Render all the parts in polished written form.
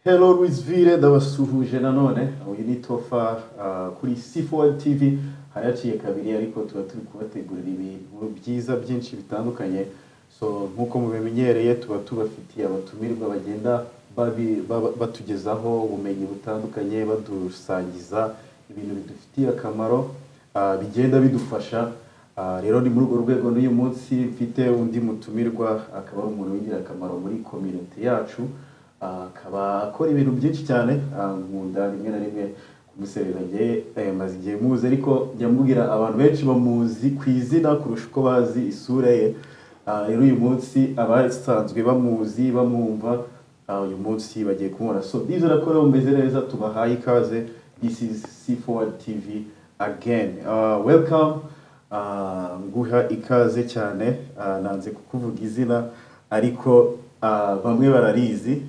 Hello Louisville, ndabasuhuje nanone. Uyu ni Tofa kuri C4 TV. Haraciye kabiri, ariko tuba turi kubategurira ibintu byiza byinshi bitandukanye. So nk'uko mubimenyereye, tuba tubafitiye abatumirwa bagenda batugezaho ubumenyi butandukanye, badusangiza ibintu bidufitiye akamaro, bigenda bidufasha. Rero ni muri urwo rwego n'uyu munsi mfite undi mutumirwa, akaba ari umuntu w'ingirakamaro muri community yacu, akaba akora ibintu byinshi cyane. Nkunda rimwe na rimwe kumuserera njye, maze igihe muzi, ariko njya mbwira abantu benshi bamuzi ku izina kurusha uko bazi isura ye. Rero uyu munsi abasanzwe bamuzi bamwumva, uyu munsi bagiye kumubona. So ndizera ko rero mumeze neza, tubahaye ikaze. This is C4 TV again. Welcome. Nguha ikaze cyane. Nanze kukuvuga izina, ariko bamwe bararizi.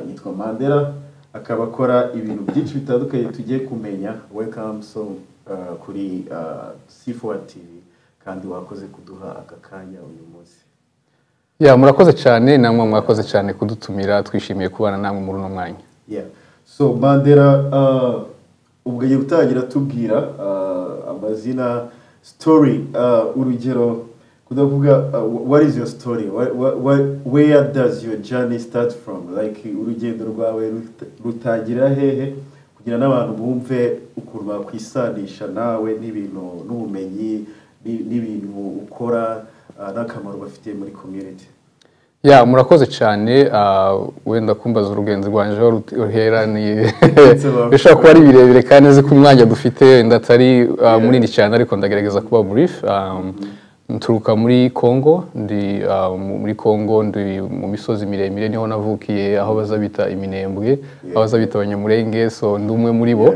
Yitwa Mandela, akaba akora ibintu byinshi bitandukanye tugiye kumenya. Welcome so kuri C4 TV, kandi wakoze kuduha aka kanya uyu munsi. Ya, murakoze cyane. Namwe mwakoze cyane kudutumira. Twishimiye kubana namwe muri uno mwanya. Yeah. So Mandela, ubwo agiye gutangira tubwira amazina, story, urugero kudavuga, what is your story? Where does your journey start from? Like, urugendo rwawe rutangira hehe, kugira n'abantu bumve ukuntu bakwisanisha nawe n'ibintu n'ubumenyi n'ibintu ukora, n'akamaro bafitiye muri community? Ya, murakoze cyane. Wenda kumbaza urugendo rwanje aho ruhera ni bishobora kuba ari birebire, kandi nzi ko umwanya dufite wenda atari munini cyane, ariko ndagerageza kuba brief. Nturuka muri Congo, ndi muri Congo, ndi mu misozi miremire, niho navukiye, aho baza bita Iminembwe, aho baza bita Abanyamurenge. So ndi umwe muri bo.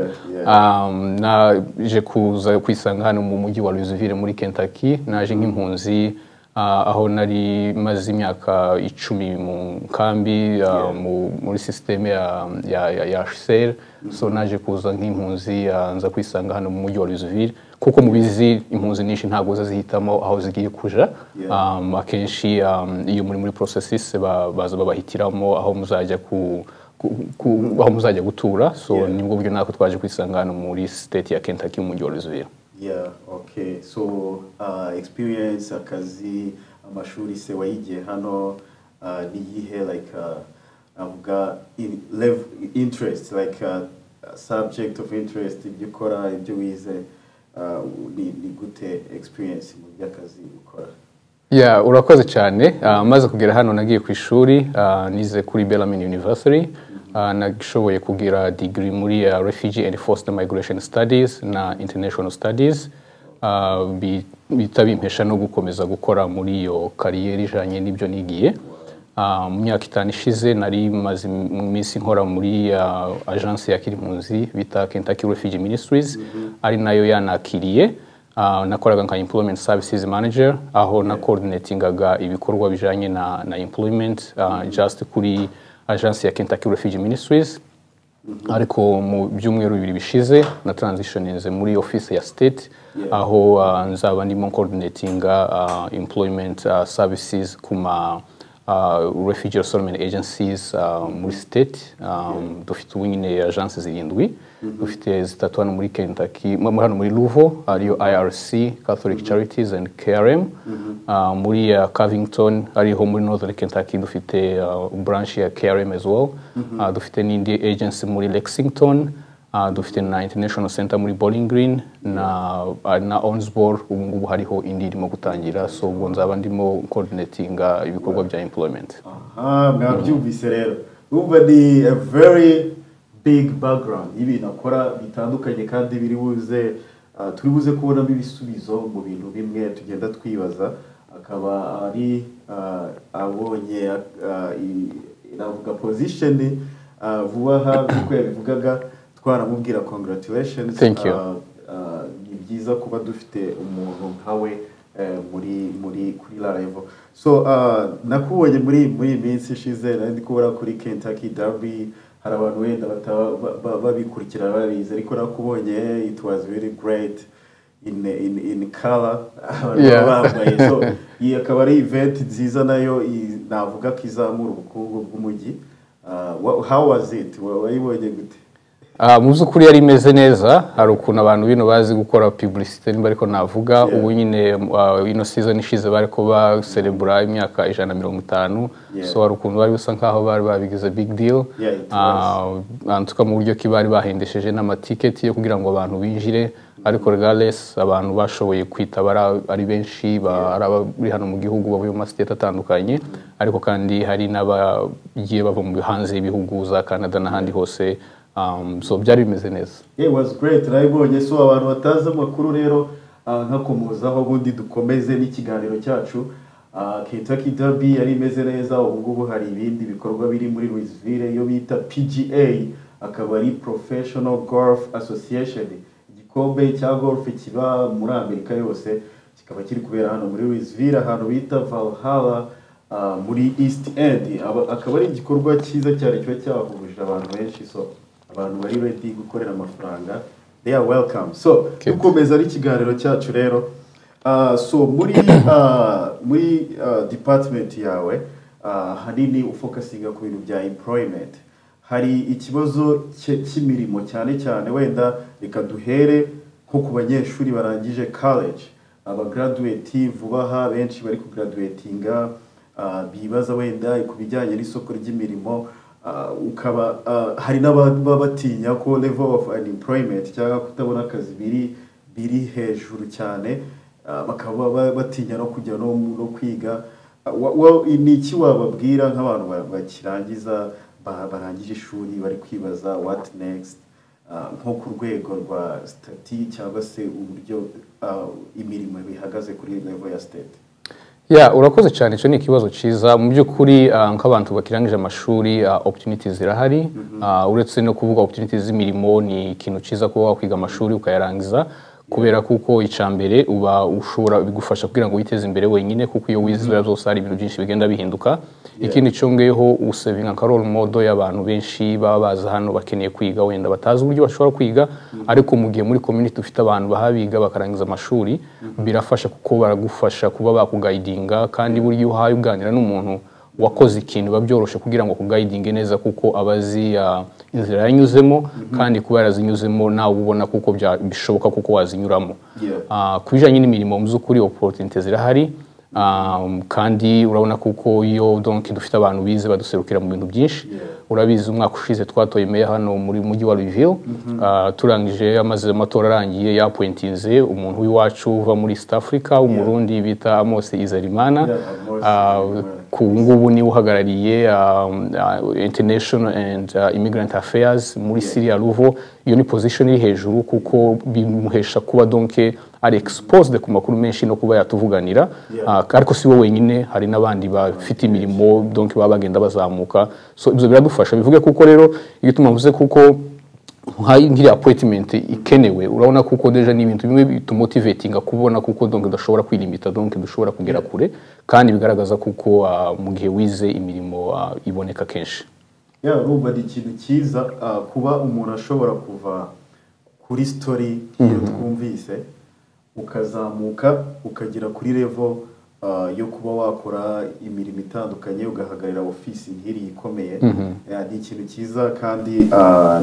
Naje kuza kwisanga hano mu mujyi wa Louisville muri Kentucky. Naje nk'impunzi, aho nari maze imyaka 10 mu nkambi, muri système ya HCR. So naje kuza nk'impunzi, nza kwisanga hano mu mujyi wa Louisville, kuko mubizi impunzi nyinshi ntabwo zihitamo aho zigiye kuja. Akenshi iyo muri processes baza babahitiramo aho muzajya ku aho muzajya gutura. So nibwo buryo natwe twaje kwisanga hano muri state ya Kentucky, mu mujyi wa Louisville. Yeah, okay. So experience, akazi, amashuri se wayigiye hano, ni iyihe, like navuga in level interest, like subject of interest, ibyo ukora, ibyo wize, ni gute experience mu by'akazi ukora? Yeah, urakoze cyane. Maze kugera hano nagiye ku ishuri, nize kuri Bellarmine University. Nashoboye kugira degree muri Refugee and Forced Migration Studies na International Studies. Bihita bimpesha no gukomeza gukora muri iyo kariyeri ijanye n'ibyo nigiye. Mu myaka 5 ishize nari maze mu minsi nkora muri agence yakira impunzi bita Kentucky Refugee Ministries, ari nayo yanakiriye. Nakoraga nka employment services manager, aho na coordinatingaga ibikorwa bijanye na employment, just kuri agence ya Kentucky Refugee Ministries. Ariko mu byumweru 2 bishize na transitioninze muri office ya state, aho nzaba ndimo coordinatinga employment services kuma refugee resettlement agencies muri state. Dufite ubu nyine agence zirindwi. Dufite zitatu hano muri Kentucky, hano muri Louisville, ariyo IRC, Catholic Charities and KRM. Muri Covington, ariho muri Northern Kentucky, dufite branch ya KRM as well. Dufite n'indi agency muri Lexington. Dufite na International Center muri Bowling Green na Owensboro. Ubu ngubu hariho indi irimo gutangira. So ubwo nzaba ndimo coordinatinga ibikorwa bya employment. Aha, mwabyumvise rero. Urumva ni a very big background y'ibintu akora bitandukanye, kandi biri buze turi buze kubonamo ibisubizo mu bintu bimwe tugenda twibaza. Akaba ari abonye navuga position vuba aha, nk'uko yabivugaga, twaramubwira congratulations. Thank you. Ni byiza kuba dufite umuntu nkawe muri kuri la level. So nakubonye muri iyi minsi ishize, nari ndi kubona kuri Kentucky Derby. Hari abantu wenda bataba babikurikira babizi, ariko nakubonye, it was really great in color abantu baba bambaye. So iyi akaba ari event nziza nayo navuga ko izamura ubukungu bw'umujyi. How was it? Wayibonye gute? Mu by'ukuri yari imeze neza. Hari ukuntu abantu bino bazi gukora publicité, nimba ariko navuga. Ubu nyine ino season ishize bari ko baserebura imyaka 150. So hari ukuntu bari bisa nkaho bari babigize big deal. Yeah, it was. En tout cas, mu buryo ki bari bahendesheje n'amatiketi yo kugira ngo abantu binjire, ariko regardless abantu bashoboye kwitaba ari benshi, ari abari hano mu gihugu bavuye mu ma state atandukanye, ariko kandi hari n'abagiye bava mu hanze y'ibihugu za Canada n'ahandi hose. So byari bimeze neza. Yeah, it was great. Narabibonye. So abantu batazi amakuru rero, nkakomozaho, ubundi dukomeze n'ikiganiro cyacu. Kentucky Derby yari imeze neza. Ubu ngubu hari ibindi bikorwa biri muri Louisville, iyo bita PGA, akaba ari Professional Golf Association, igikombe cya golf kiba muri Amerika yose, kikaba kiri kubera hano muri Louisville, ahantu bita Valhalla, muri East End. Akaba ari igikorwa cyiza cyane kiba cyahuje abantu benshi. So abantu bari ready gukorera amafaranga, they are welcome. So dukomeza n'ikiganiro cyacu rero. So muri department yawe, hanini ufocusinga ku bintu bya employment. Hari ikibazo cy'imirimo cyane cyane, wenda reka duhere nko ku banyeshuri barangije college, aba graduate vuba aha, benshi bari kugraduatinga, bibaza wenda ku bijyanye n'isoko ry'imirimo, ukaba hari n'ababa batinya ko level of unemployment cyangwa kutabona akazi biri hejuru cyane, bakaba batinya no kujya no kwiga. Ni iki wababwira nk'abantu bakirangiza, barangije ishuri, bari kwibaza what next, nko ku rwego rwa state cyangwa se uburyo imirimo bihagaze kuri level ya state? Yeah, urakoze cyane, icyo ni ikibazo cyiza. Mu by'ukuri, nk'abantu bakirangije amashuri, opportunities zirahari. Uretse no kuvuga opportunities z'imirimo, ni ikintu cyiza kuba wakwiga amashuri ukayarangiza, kubera kuko icya mbere uba ushobora, bigufasha kugira ngo witeze imbere wenyine, kuko iyo wize biriya byose hari ibintu byinshi bigenda bihinduka. Ikindi cyongeyeho, uservinga nka role model y'abantu benshi baba baza hano bakeneye kwiga, wenda batazi uburyo bashobora kwiga, ariko mu gihe muri community ufite abantu bahabiga bakarangiza amashuri, birafasha kuko baragufasha kuba bakuguidinga. Kandi burya iyo uhaye uganira n'umuntu wakoze ikintu, biba byoroshye kugira ngo akuguidinge neza, kuko aba azi inzira yanyuzemo, kandi kuba yarazinyuzemo nawe ubona kuko bishoboka kuko wazinyuramo. Ku bijyanye n'imirimo, mu by'ukuri opportunity zirahari. Kandi urabona kuko iyo donc dufite abantu bize baduserukira mu bintu byinshi. Urabizi, umwaka ushize twatoye meya hano muri mujyi wa Louisville. Turangije amaze amatora arangiye, yappointinze umuntu w'iwacu uva muri East Africa w'Umurundi bita Amos Izarimana. Yeah, Amos Izarimana. Ku ngubu niwe uhagarariye International and Immigrant Affairs muri City ya Louisville. Iyo ni position iri hejuru, kuko bimuhesha kuba donc ari exposed ku makuru menshi no kuba yatuvuganira. Ariko si we wenyine, hari n'abandi bafite imirimo, donc baba bagenda bazamuka. So ibyo biradufasha. Bivuge kuko rero igituma mvuze kuko nk'iriya appointment ikenewe, urabona kuko déjà ni ibintu bimwe bitumotivatinga kubona kuko donc udashobora kwilimita, donc dushobora kugera kure, kandi bigaragaza kuko mu gihe wize imirimo iboneka kenshi. Yeah, urumva ni ikintu cyiza, kuba umuntu ashobora kuva kuri story iyo twumvise, ukazamuka ukagera kuri level yo kuba wakora imirimo itandukanye, ugahagararira ofisi nk'iri ikomeye. Yeah, ni ikintu cyiza. Kandi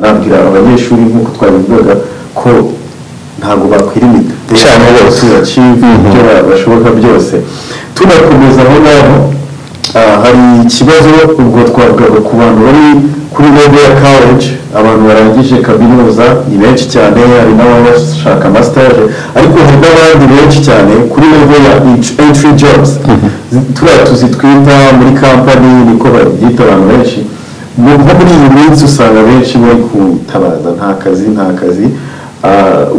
nabwira abanyeshuri nk'uko twabivugaga ko ntabwo bakwilimita Cyane rwose. to achieve ibyo bashoboka byose. Tunakomeza aho ngaho, hari ikibazo ubwo twavugaga ku bantu bari kuri level ya college, abantu barangije kaminuza ni benshi cyane, hari n'abashaka masters, ariko hari n'abandi benshi cyane kuri level ya entry jobs, turiya tuzi twita muri company, niko babyita. Abantu benshi nko muri iyi minsi usanga benshi bari gutabaza nta kazi, nta kazi.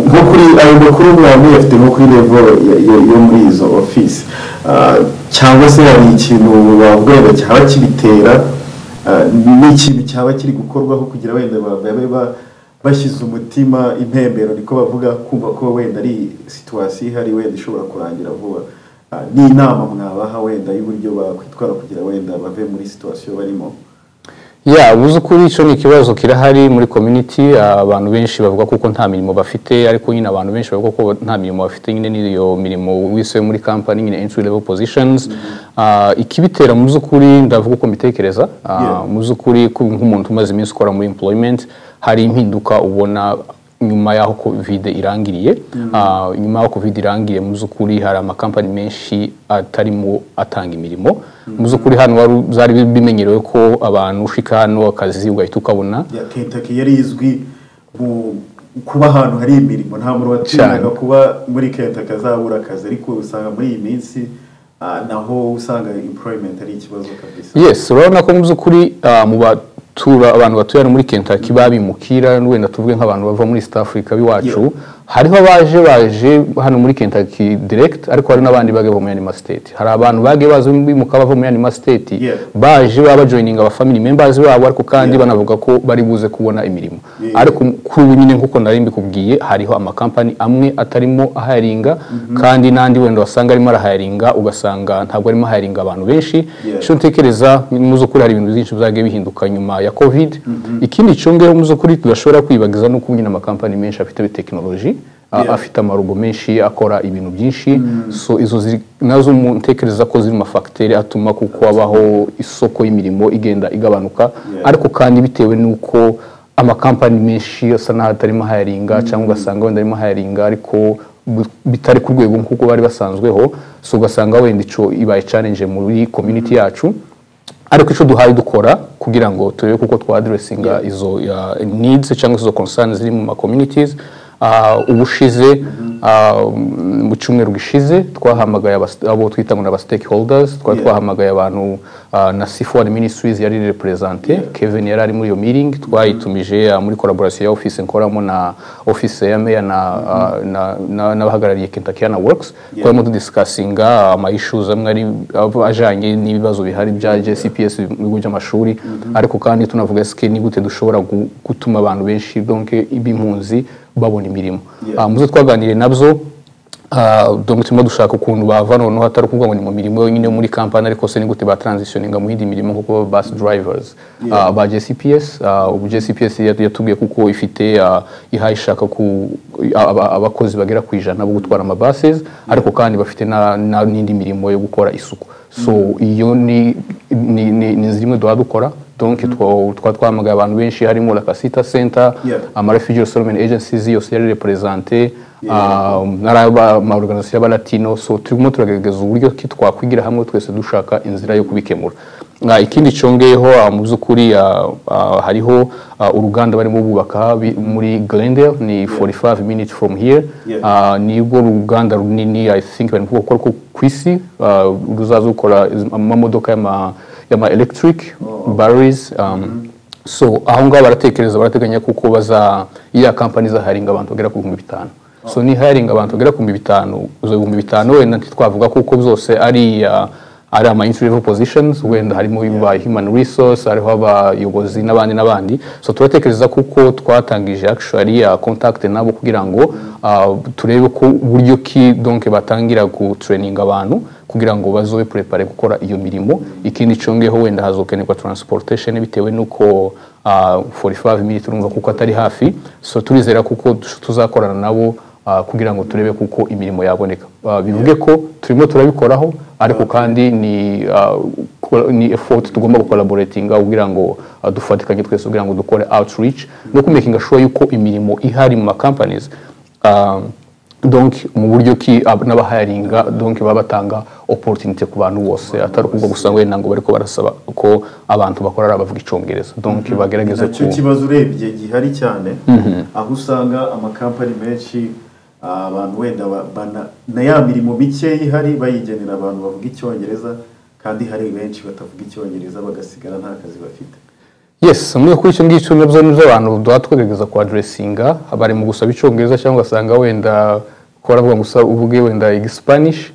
Nko kuri ayo makuru mwaba muyafite nko kuri level yo muri izo office, cyangwa se hari ikintu wavuga wenda cyaba kibitera, n'ikintu cyaba kiri gukorwaho kugira wenda babe bashyize umutima impembero, niko bavuga, kumva ko wenda ari situation ihari, wenda ishobora kurangira vuba, n'inama mwabaha wenda y'uburyo bakwitwara kugira wenda bave muri situation barimo? Yeah, ubuze ukuri, icyo ni ikibazo kirahari muri community. Abantu benshi bavuga kuko nta mirimo bafite, ariko nyine abantu benshi bavuga ko nta mirimo bafite nyine n'iyo mirimo wise muri company nyine entry level positions. Ikibitera mu by'ukuri, ndavuga uko mbitekereza, mu by'ukuri nk'umuntu umaze iminsi ukora muri employment, hari impinduka ubona nyuma y'aho COVID irangiriye. Nyuma y'aho COVID irangiye, mu by'ukuri hari amakampani menshi atarimo atanga imirimo. Mu by'ukuri hano byari bimenyerewe ko abantu ushika hano akazi ugahita ukabona. Ya, Kentucky yari izwi mu kuba ahantu hari imirimo, nta muntu watinyaga kuba muri Kentucky azabura akazi, ariko usanga muri iyi minsi naho usanga employment ari ikibazo kabisa. Yes, urabona ko mu by'ukuri mu batura, abantu batuye hano muri Kentucky babimukira, wenda tuvuge nk'abantu bava muri East Africa b'iwacu, hariho abaje baje hano muri Kentucky direct, ariko hari n'abandi bagiye bava mu yandi ma state. Hari abantu bagiye baza bimuka bava mu yandi ma state, baje baba bajoininga aba family members babo, ariko kandi banavuga ko bari buze kubona imirimo. Ariko kuri ubu nyine, nk'uko nari mbikubwiye, hariho amakampani amwe atarimo ahiringa, kandi n'andi wenda wasanga arimo arahiringa, ugasanga ntabwo arimo ahiringa abantu benshi. Icyo ntekereza, mu by'ukuri hari ibintu byinshi byagiye bihinduka nyuma ya COVID. Ikindi cyongeyeho mu by'ukuri tudashobora kwibagiza ni uko nyine amakampani menshi afite tekinoloji, afite amarobo menshi akora ibintu byinshi. So izo ziri nazo ntekereza ko ziri mu mafacteur atuma kuko habaho isoko y'imirimo igenda igabanuka. Ariko kandi bitewe n'uko amakampani menshi asa n'aho atarimo ahiringa, cyangwa ugasanga wenda arimo ahiringa ariko bitari ku rwego nk'uko bari basanzweho, so ugasanga wenda ico ibaye challenge muri community yacu. Ariko icyo duhaye dukora kugira ngo turebe kuko twa addressinga izo needs cyangwa izo concerns ziri mu ma communities, ubushize, mu cyumweru gishize, twahamagaye abo twita ngo ni aba stakeholders. Twari twahamagaye abantu, na C4 Ministries yari représentée. Kevin yari ari muri iyo meeting. Twayitumije muri collaboration ya office nkoramo na office ya mayor n'abahagarariye Kentuckiana Works. Twarimo tudiscussinga ama issues amwe ari ajanye n'ibibazo bihari bya JCPS mu bigo by'amashuri, ariko kandi tunavuga eske ni gute dushobora gutuma abantu benshi, donc b'impunzi, babona imirimo. Muzo twaganiriye nabyo, donc turimo dushaka ukuntu bava noneho atari ukuvuga ngo ni mu mirimo yonyine muri company, ariko se ni gute ba transitioninga mu yindi mirimo nkuko bus drivers ba JCPS. Ubu JCPS yatubwiye kuko ifite ihaye ishaka ku abakozi bagera ku 100 bo gutwara ama buses, ariko kandi bafite n'indi mirimo yo gukora isuku. So iyo ni zimwe duha dukora. Donc twahamagaye abantu benshi, harimo La Casita Center, ama refugee resettlement agencies yose yari représentée, n'ama organisation y'abalatino. So turimo turagerageza uburyo ki twakwigira hamwe twese dushaka inzira yo kubikemura. Ikindi cyongeyeho, mu by'ukuri hariho uruganda barimo bubaka muri Glendale, ni 45 minutes from here. Nibwo ruganda runini, I think, barimo gukora ku isi, ruzaza rukora amamodoka y'ama electric batteries. So aho ngaho baratekereza, barateganya kuko baza iya company izahiringa abantu bagera ku 5000. So ni hiring abantu bagera ku 5000, izo 5000 wenda ntitwavuga kuko byose ari ama entry level positions, wenda harimo ba human resource, hariho abayobozi n'abandi n'abandi. So turatekereza kuko twatangije actually contact nabo kugira ngo turebe ko uburyo ki donc batangira ku training abantu kugira ngo bazobe prepare gukora iyo mirimo. Ikindi cyongeyeho, wenda hazokenerwa transportation bitewe n'uko 45 minutes urumva kuko atari hafi. So turizera kuko tuzakorana nabo kugira ngo turebe kuko imirimo yaboneka. Bivuge ko turimo turabikoraho, ariko kandi ni effort tugomba gucollaboratinga kugira ngo dufatikanye twese kugira ngo dukore outreach no kumakinga sure yuko imirimo ihari mu ma companies, donc mu buryo ki n'abahiringa donc baba batanga opportunity ku bantu bose, atari ukuvuga gusa wenda ngo bariko barasaba ko abantu bakora ari abavuga Icongereza. Donc bagerageze Nacyo kibazo urebye gihari cyane, aho usanga amakampani menshi, abantu wenda na ya mirimo mike ihari bayigenera abantu bavuga Icyongereza, kandi hari benshi batavuga Icyongereza bagasigara nta kazi bafite. Yes, muri kuri icyo ngicyo nabyo nibyo abantu duha tugerageza ku addressinga. Bari mu gusaba Icyongereza, cyangwa ugasanga wenda ko baravuga ngo uvuge wenda Igispanish.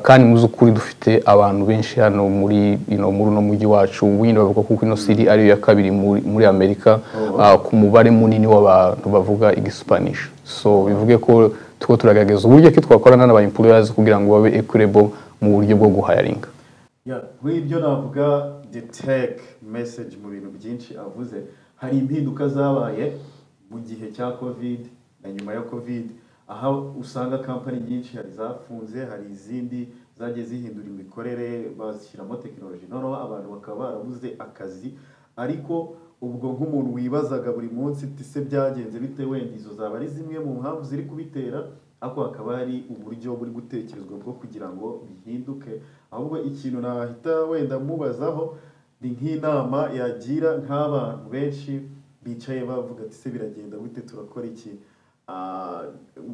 Kandi mu by'ukuri dufite abantu benshi hano muri muri uno mujyi wacu. Nyine bavuga ko ino city ariyo ya kabiri muri Amerika ku mubare munini w'abantu bavuga Igispanish. So bivuge ko tuko turagerageza uburyo ki twakorana n'aba employers kugira ngo babe equitable mu buryo bwo guhiringa. Yeah, nk'ibyo navuga, the take message mu bintu byinshi avuze, hari impinduka zabaye mu gihe cya COVID na nyuma ya COVID, aho usanga kampani nyinshi hari zafunze, hari izindi zagiye zihindura imikorere, bazishyiramo tekinoloji, noneho abantu bakaba barabuze akazi. Ariko ubwo nk'umuntu wibazaga buri munsi uti: "Se byagenze bite?" Wenda izo zaba ari zimwe mu mpamvu ziri kubitera, ariko hakaba hari uburyo buri gutekerezwa bwo kugira ngo bihinduke. Ahubwo ikintu nahita wenda mubazaho ni nk'inama yagira nk'abantu benshi bicaye bavuga ati: "Se biragenda gute? Turakora iki?"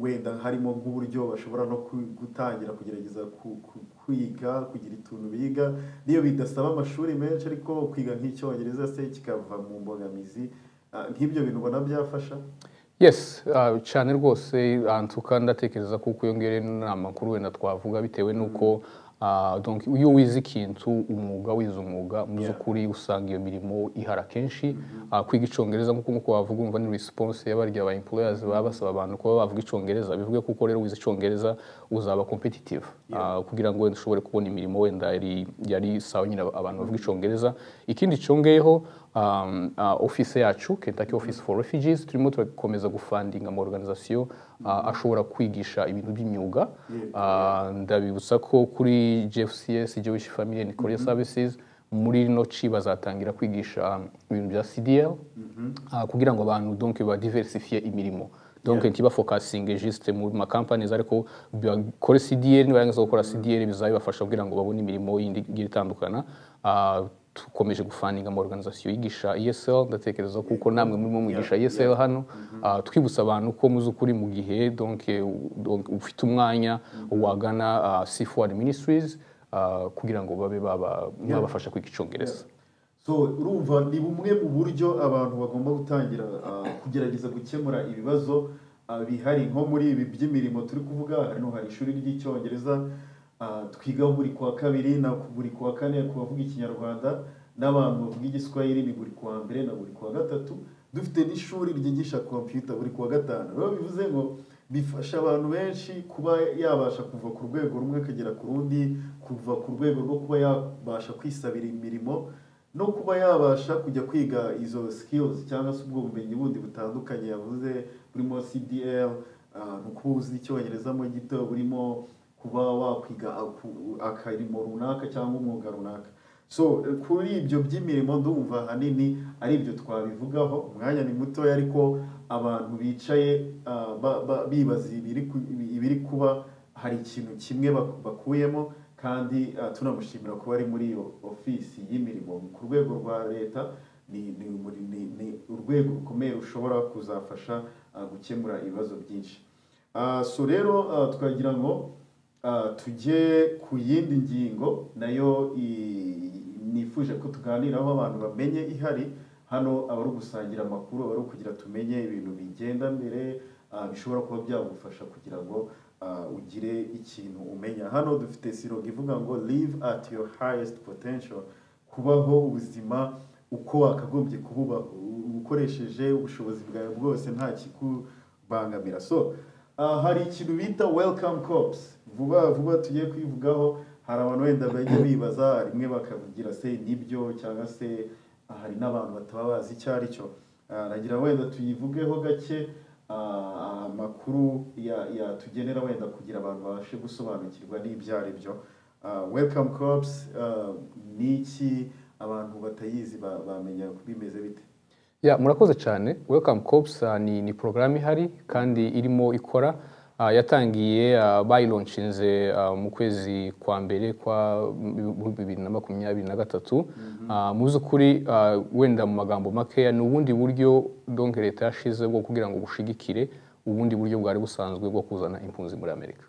Wenda harimo nk'uburyo bashobora no gutangira kugerageza kwiga, kugira utuntu biga, niyo bidasaba amashuri menshi, ariko kwiga nk'Icyongereza se kikava mu mbogamizi. Nk'ibyo bintu ubona byafasha? Yes, cyane rwose. Antuka ndatekereza kuko iyo ngiyo ni amakuru wenda twavuga bitewe n'uko donc iyo wize ikintu, umwuga, wize umwuga, mu by'ukuri usanga iyo mirimo ihara kenshi. Kwiga Icyongereza, nk'uko wavuga, umva ni response y'abarya ba employers baba basaba abantu kuba bavuga Icyongereza. Bivuge kuko rero wize Icyongereza uzaba competitive kugira ngo wenda ushobore kubona imirimo wenda yari sawa nyine abantu bavuga Icyongereza. Ikindi cyongeyeho, office yacu, Kentucky Office for Refugees, turimo turakomeza gufundinga ama organisation ashobora kwigisha ibintu by'imyuga. Ndabibutsa ko kuri JFCS, Jewish Family and Career Services, muri rino ci bazatangira kwigisha ibintu bya CDL, kugira ngo abantu donc badiversifie imirimo, donc ntibafocusinge juste mu ma companies, ariko bakore CDL. Nibarangiza gukora CDL, bizabibafasha kugira ngo babone imirimo yindi igiye itandukana. Tukomeje gufundinga ama organisation yigisha ESL. Ndatekereza kuko namwe murimo mwigisha ESL hano. Twibutsa abantu ko mu z'ukuri mu gihe donc ufite umwanya wagana C4 Ministries kugira ngo babe babafasha kwiga Icyongereza. So urumva ni bumwe mu buryo abantu bagomba gutangira kugerageza gukemura ibibazo bihari nko muri ibi by'imirimo turi kuvuga hano. Hari ishuri ry'Icyongereza twiga buri kuwa kabiri na buri kuwa kane ku bavuga Ikinyarwanda, n'abantu bavuga Igiswahili ni buri kuwa mbere na buri kuwa gatatu. Dufite n'ishuri ryigisha computer buri kuwa gatanu. Rero bivuze ngo bifasha abantu benshi kuba yabasha kuva ku rwego rumwe akagera ku rundi, kuva ku rwego rwo kuba yabasha kwisabira imirimo no kuba yabasha kujya kwiga izo skills cyangwa se ubwo bumenyi bundi butandukanye yavuze, burimo CDL, ni ukuba uzi Icyongereza mo gito, burimo kuba wakwiga akarimo runaka cyangwa umwuga runaka. So kuri ibyo by'imirimo ndumva ahanini ari ibyo twabivugaho. Umwanya ni mutoya, ariko abantu bicaye bibaza ibiri kuba, hari ikintu kimwe bakuyemo. Kandi tunamushimira kuba ari muri iyo ofisi y'imirimo ku rwego rwa leta. Ni urwego rukomeye rushobora kuzafasha gukemura ibibazo byinshi. So rero twagira ngo tujye ku yindi ngingo nayo nifuje ko tuganiraho, abantu bamenye ihari hano. Aba ari ugusangira amakuru, aba ari ukugira tumenye ibintu bigenda mbere, bishobora kuba byagufasha kugira ngo ugire ikintu umenya. Hano dufite slogan ivuga ngo "Live at your highest potential", kubaho ubuzima uko wakagombye kububaho ukoresheje ubushobozi bwawe bwose, nta kikubangamira. So hari ikintu bita Welcome Corps, vuba vuba tugiye kwivugaho. Hari abantu wenda bajya bibaza rimwe bakavugira se nibyo, cyangwa se hari n'abantu bataba bazi icyo ari cyo. Nagira wenda tuyivugeho gake, amakuru yatugenera wenda kugira abantu babashe gusobanukirwa n'ibyo ari byo. Welcome Corps ni iki? Abantu batayizi bamenya bimeze bite? Ya, murakoze cyane. Welcome Corps ni porogaramu ihari kandi irimo ikora. Yatangiye bayilaunchinze mu kwezi kwa mbere kwa 2023. Mu by'ukuri, wenda mu magambo makeya, ni ubundi buryo donc leta yashize bwo kugira ngo bushigikire ubundi buryo bwari busanzwe bwo kuzana impunzi muri Amerika.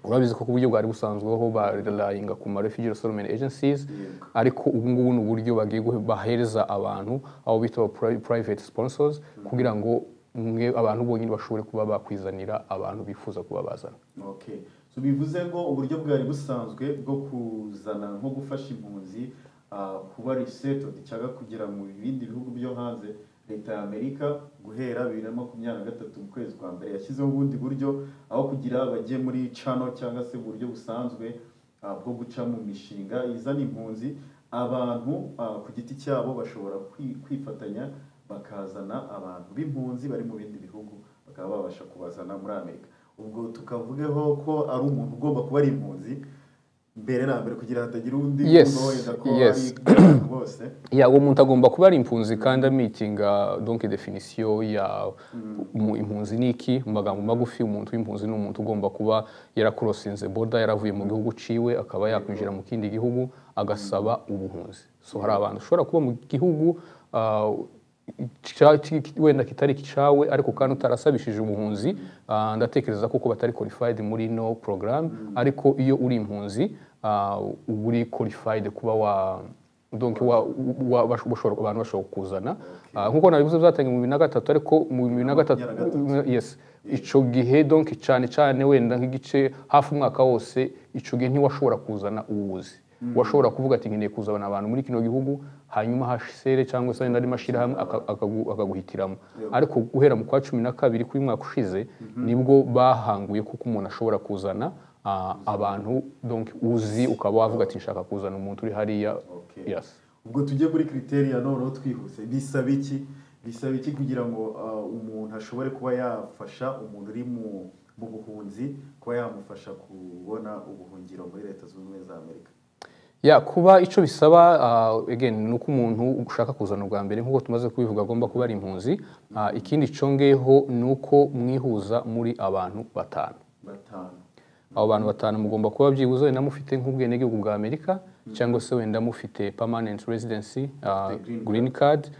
Urabizi ko ku buryo bwari busanzweho barelyinga ku ma refugee resettlement agencies, ariko ubu ngubu ni uburyo bagiye bahereza abantu abo bita aba private sponsors, kugira ngo mwe abantu bonyine bashobore kuba bakwizanira abantu bifuza kuba bazana. Okay. So bivuze ngo uburyo bwari busanzwe bwo kuzana, nko gufasha impunzi kuba resettled cyangwa kugera mu bindi bihugu byo hanze, leta ya Amerika guhera 2023 mu kwezi kwa mbere yashyizeho ubundi buryo, aho kugira bajye muri channel cyangwa se uburyo busanzwe. bwo guca mu mishinga izana impunzi. Abantu ku giti cyabo bashobora kwifatanya bakazana abantu b'impunzi bari mu bindi bihugu, bakaba babasha kubazana muri Amerika. Ubwo tukavugeho ko ari umuntu ugomba kuba ari impunzi mbere na mbere, kugira hatagira undi wumva wenda ko ari abantu bose. Ya, uwo muntu agomba kuba ari impunzi kandi ameetinga donc definition ya impunzi ni iki. Mu magambo magufi, umuntu w'impunzi ni umuntu ugomba kuba yaracrossinze border, yaravuye mu gihugu ciwe akaba yakwinjira mu kindi gihugu agasaba ubuhunzi. So hari abantu ushobora kuba mu gihugu wenda kitari kicawe ariko kandi utarasabishije ubuhunzi, ndatekereza kuko batari qualified muri no program. Ariko iyo uri impunzi, uba uri qualified kuba wa donc wa abantu bashobora kuzana. Nkuko nabivuze, byatangiye mu 2003, ariko mu 2003, 2023. Yes, ico gihe donc cyane cyane wenda nk'igice hafi umwaka wose, ico gihe ntiwashobora kuzana uwuzi. Washobora kuvuga ati nkeneye kuzana abantu muri kino gihugu, hanyuma HCR cyangwa se andi mashyirahamwe akaguhitiramo. Ariko guhera mu kwa 12 kuri mwaka ushize nibwo bahanguye kuko umuntu ashobora kuzana abantu, donc uzi, ukaba wavuga ati nshaka kuzana umuntu uri hariya. Yes. Ubwo tujye muri criteria noneho twihuse. Bisaba iki kugira ngo umuntu ashobore kuba yafasha umuntu uri mu buhunzi, kuba yamufasha kubona ubuhungiro muri Leta Zunze Ubumwe za Amerika? Ya, kuba icyo bisaba, again, ni uko umuntu ushaka kuzana ubwa mbere, nk'uko tumaze kubivuga, agomba kuba ari impunzi. Ikindi congeyeho ni uko mwihuza muri abantu batanu. Batanu. Abo bantu batanu mugomba kuba byibuze wenda mufite nk'ubwenegihugu bwa Amerika cyangwa se wenda mufite permanent residency, green green card.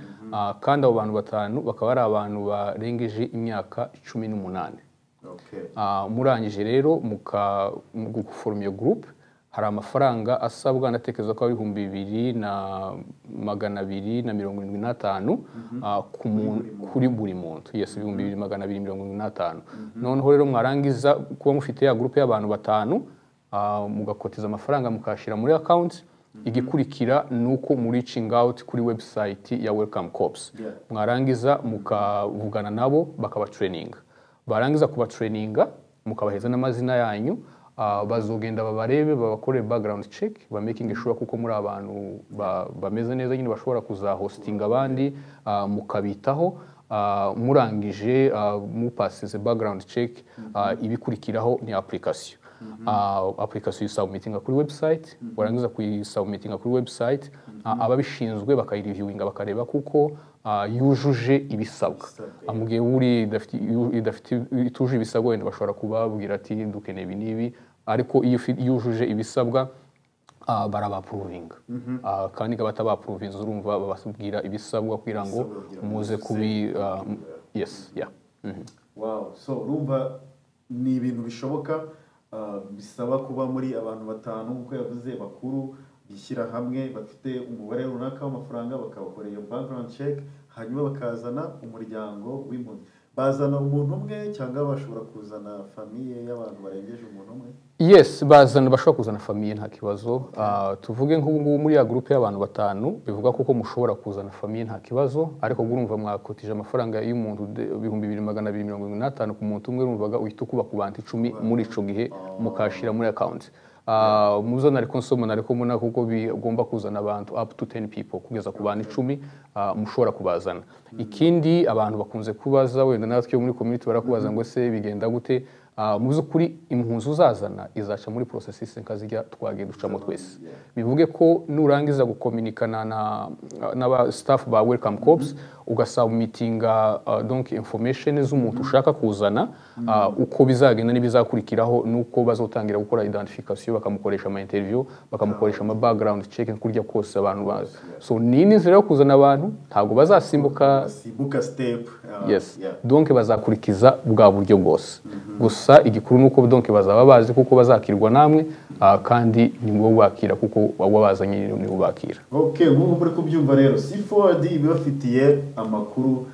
Kandi abo bantu batanu bakaba ari abantu barengeje imyaka 18. Murangije rero mu guforoma iyo group, hari amafaranga asabwa, ndatekereza ko ari 2275 ku muntu, kuri buri muntu. Yes, 2275. Noneho rero mwarangiza kuba mufite ya group y'abantu batanu, mugakotiza amafaranga mukashyira muri account, igikurikira ni uko muri reaching out kuri website ya Welcome Corps. Mwarangiza mukavugana nabo bakabatraininga, barangiza kubatraininga mukabaheza n'amazina yanyu, bazogenda babarebe, babakorere background check, ba making sure kuko muri abantu bameze neza nyine bashobora kuzahostinga abandi, mukabitaho. Murangije, mupasize background check, ibikurikiraho ni application. Application uyisubmitinga kuri website. Warangiza kuyisubmitinga kuri website, ababishinzwe bakayireviewinga, bakareba kuko yujuje ibisabwa. Ibisabwa. Mu gihe uri idafite ituje ibisabwa, wenda bashobora kubabwira ati dukeneye ibi n'ibi, ariko iyo yujuje ibisabwa, barabaapprovinga. Kandi ikaba batabaapprovinze, urumva bababwira ibisabwa kugira ngo Ibisabwa kugira ngo muze muze kubi yes, yeah. Wow, so urumva ni ibintu bishoboka, bisaba kuba muri abantu batanu nk'uko yavuze, bakuru bishyira hamwe, bafite umubare runaka w'amafaranga, bakawukora iyo background check, hanyuma bakazana umuryango w'impunzi. Bazana umuntu umwe cyangwa bashobora kuzana famille y'abantu barengeje umuntu umwe? Yes, bazana, bashobora kuzana famille nta kibazo. Tuvuge nk'ubu ngubu muri ya groupe y'abantu batanu, bivuga kuko mushobora kuzana famille nta kibazo, ariko urumva mwakotije amafaranga y'umuntu 2275 ku muntu umwe, urumvaga uhita ukuba ku bantu 10 muri ico gihe mukashira muri account. Muzo nariko nsoma, nariko mbona kuko bigomba kuzana abantu up to 10 people, kugeza ku bantu 10, mushobora kubazana. Ikindi abantu bakunze kubaza, wenda natwe muri community barakubaza ngo ese bigenda gute? Mu by'ukuri impunzi uzazana izaca muri processes nka zijya twagiye ducamo twese. Bivuge ko nurangiza gukominikana na n'aba staff ba Welcome Corps, ugasubmitinga donc information z'umuntu ushaka kuzana, uko bizagenda n'ibizakurikiraho nuko bazotangira gukora identification, bakamukoresha ama interview, bakamukoresha ama background check kurya kose abantu bazi. So ni inzira yo kuzana abantu, ntabwo bazasimbuka Basimbuka step. Yes. Donc bazakurikiza bwa buryo bwose. Gusa igikuru nuko donc bazaba bazi kuko bazakirwa namwe, kandi ni wowe ubakira kuko wabazanye ni wowe ubakira. Okay, nk'ubu muri kubyumva rero, C4D ibafitiye amakuru,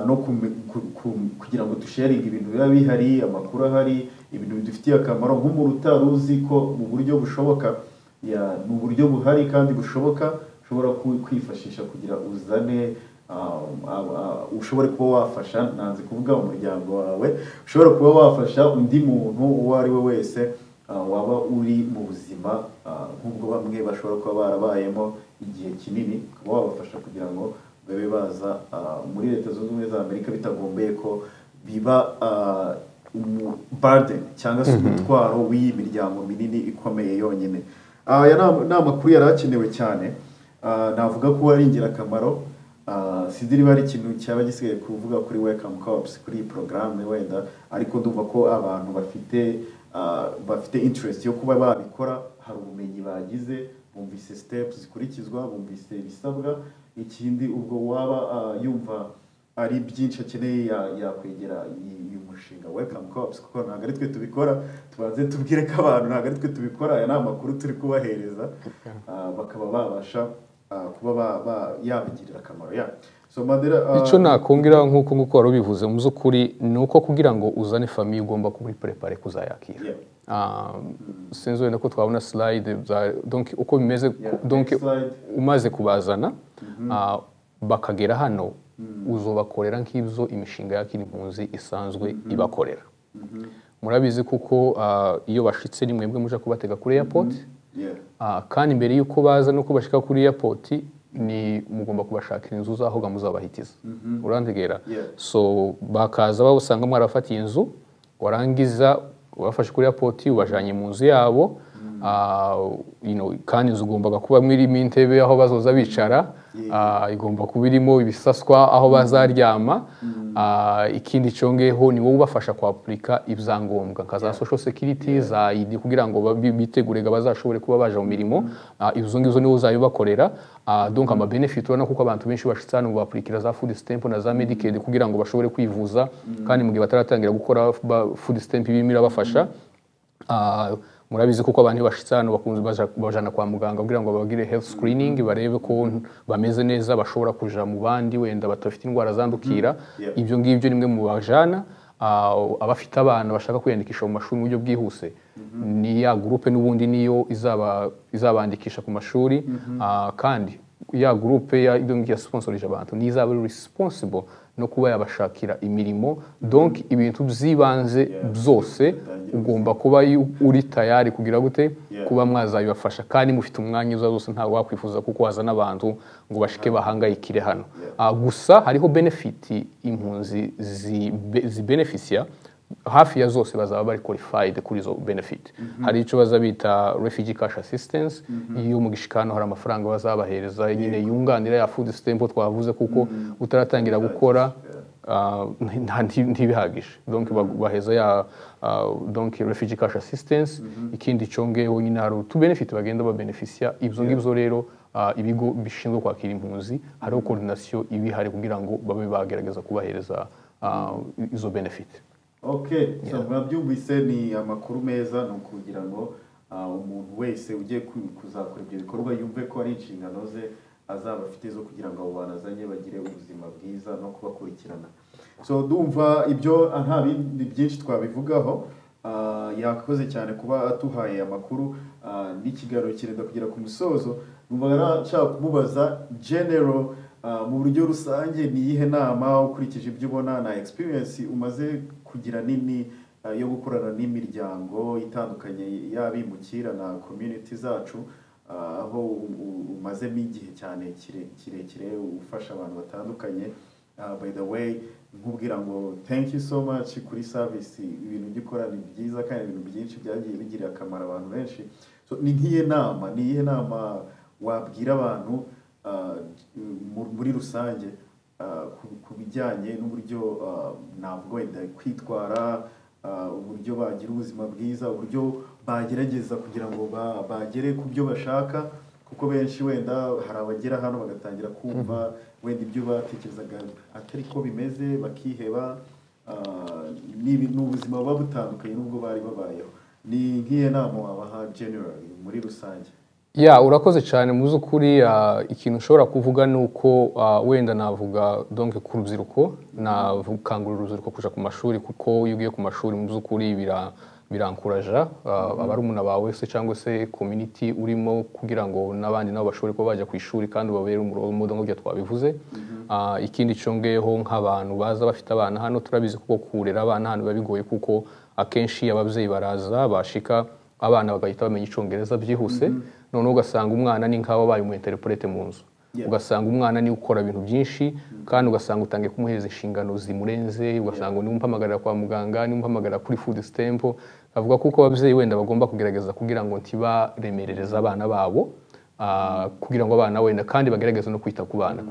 no kugira ngo dusharinge ibintu biba bihari, amakuru ahari, ibintu bidufitiye akamaro nk'umuntu utari uzi ko mu buryo bushoboka. Ya, ni uburyo buhari kandi bushoboka ushobora kwifashisha kugira uzane, ushobore kuba wafasha, nanze kuvuga umuryango wawe, ushobora kuba wafasha undi muntu uwo ari we wese. waba uri mu buzima nk'ubwo bamwe bashobora kuba barabayemo igihe kinini, ukaba wabafasha kugira ngo babe baza muri Leta Zunze Ubumwe za Amerika bitagombeye ko biba burden cyangwa se umutwaro w'iyi miryango minini ikomeye yonyine. Aya ni amakuru yari akenewe cyane. Navuga ko ari ingirakamaro. Sinzi niba hari ikintu cyaba gisigaye kuvuga kuri Welcome Corps, kuri iyi porogaramu wenda, ariko ndumva ko abantu bafite interest yo kuba babikora, hari ubumenyi bagize, bumvise steps zikurikizwa, bumvise ibisabwa. Ikindi ubwo waba yumva ari byinshi akeneye yakwegera uyu mushinga Welcome Corps, kuko ntabwo ari twe tubikora. Tubanze tubwire ko abantu ntabwo ari twe tubikora, aya ni amakuru turi kubahereza, bakaba babasha kuba yabagirira akamaro ya. So Mandela, Icyo nakongera nk'uko wari ubivuze, mu by'ukuri ni uko kugira ngo uzane famille ugomba kuba uri préparé kuzayakira. Sinzi wenda ko twabona slide za, donc uko bimeze. Donc Next slide. umaze kubazana, bakagera hano, uzobakorera nk'ibyo imishinga yakira impunzi isanzwe ibakorera. Murabizi kuko iyo bashitse ni mwebwe muja kubatega kuri airport. Kandi mbere y'uko baza nuko bashika kuri airport, ni mugomba kubashakira inzu z'aho muzabahitiza, urantegera? Yeah. So bakaza babusanga mwarafatiye inzu, warangiza ubafashe kuri airport, ubajanye mu nzu yabo. Kandi inzu ugombaga kuba irimo intebe aho bazoza bicara, igomba kuba irimo ibisaswa aho bazaryama. Ikindi cyongeyeho ni wowe ubafasha kwapurika ibyangombwa nka za social security, za ID, kugira ngo bitegure ngo bazashobore kuba baja mu mirimo. Izo ngizo niwo uzabibakorera. Donc ama benefit urabona, kuko abantu benshi bashitse hano bapurikira za food stamp na za Medicaid kugira ngo bashobore kwivuza, kandi mu gihe bataratangira gukora food stamp ibirimo irabafasha. Murabizi kuko abantu iyo bashitse hano bakunze bajana kwa muganga kugira ngo babagire health screening, barebe ko bameze neza, bashobora kuja mu bandi wenda badafite indwara zandukira. Ibyo ngibyo nimwe mu bajana. Abafite abana bashaka kwiyandikisha mu mashuri mu buryo bwihuse, ni ya groupe n'ubundi niyo izaba izabandikisha ku mashuri. Kandi ya groupe ya ibyo ngibyo yasponsorije abantu niyo izaba ari responsible no kuba yabashakira imirimo. Donc ibintu by'ibanze byose ugomba kuba uri tayari kugira gute kuba mwazabibafasha, kandi mufite umwanya uza zose. Ntabwo wakwifuza kuko wazana abantu ngo bashike bahangayikire hano. Gusa hariho benefit impunzi zibenefisia, hafi ya zose bazaba bari qualified kuri izo benefit. Hari icyo baza bita refugee cash assistance. Iyo mu gishikano hari amafaranga bazabahereza nyine yunganira ya food stamp twavuze, kuko utaratangira gukora ntibihagije. Donc baheza ya donc refugee cash assistance. Ikindi cyongeyeho nyine hari utu benefit bagenda babenefisia. Ibyo ngibyo rero, ibigo bishinzwe kwakira impunzi hariho coordination ibihari kugira ngo babe bagerageza kubahereza izo benefit. Okay, so mwabyumvise, ni amakuru meza. Ni ukugira ngo umuntu wese ugiye kuzakora ibyo bikorwa yumve ko ari inshingano ze azaba afite zo kugira ngo abo bantu azanye bagire ubuzima bwiza no kubakurikirana. So ndumva ibyo nta bindi byinshi twabivugaho. Yakoze cyane kuba atuhaye amakuru, n'ikiganiro kirenda kugera ku musozo. Numva nshaka kumubaza general, mu buryo rusange, ni iyihe nama ukurikije ibyo ubona na experience umaze kugira nini yo gukorana n'imiryango itandukanye y'abimukira na community zacu, aho umazemo igihe cyane kirekire ufasha abantu batandukanye. By the way, nkubwira ngo thank you so much kuri service, ibintu ujya ukora ni byiza kandi ibintu byinshi byagiye bigirira akamaro abantu benshi. So ni iyihe nama wabwira abantu muri rusange ku bijyanye n'uburyo navuga wenda kwitwara, uburyo bagira ubuzima bwiza, uburyo bagerageza kugira ngo bagere ku byo bashaka? Kuko benshi wenda hari abagera hano bagatangira kumva wenda ibyo batekerezaga atari ko bimeze, bakiheba. Ni ubuzima buba butandukanye n'ubwo bari babayeho. Ni nk'iyo nama wabaha generally, muri rusange? Ya, urakoze cyane. Mu by'ukuri ikintu ushobora kuvuga ni uko wenda navuga donc ku rubyiruko, nakangurira urubyiruko kuja ku mashuri, kuko iyo ugiye ku mashuri mu by'ukuri birankuraja abarumuna bawe se cyangwa se community urimo, kugira ngo n'abandi nabo bashobore kuba bajya ku ishuri kandi babere umu role model nk'uko twabivuze. Ikindi cyongeyeho, nk'abantu baza bafite abana hano, turabizi kuko kurera abana hano biba bigoye, kuko akenshi ababyeyi baraza bashika Abana bagahita bamenya Icyongereza byihuse. Noneho ugasanga umwana ni nk'aho abaye umu interprète mu nzu. Ugasanga umwana niwe ukora ibintu byinshi, kandi ugasanga utangiye kumuhereza inshingano zimurenze. Ugasanga niwe umpamagarira kwa muganga, niwe umpamagarira kuri food stamp. Avuga ko ababyeyi wenda bagomba kugerageza kugira ngo ntibaremerereze abana babo, kugira ngo abana wenda kandi bagerageze no kwita ku bana.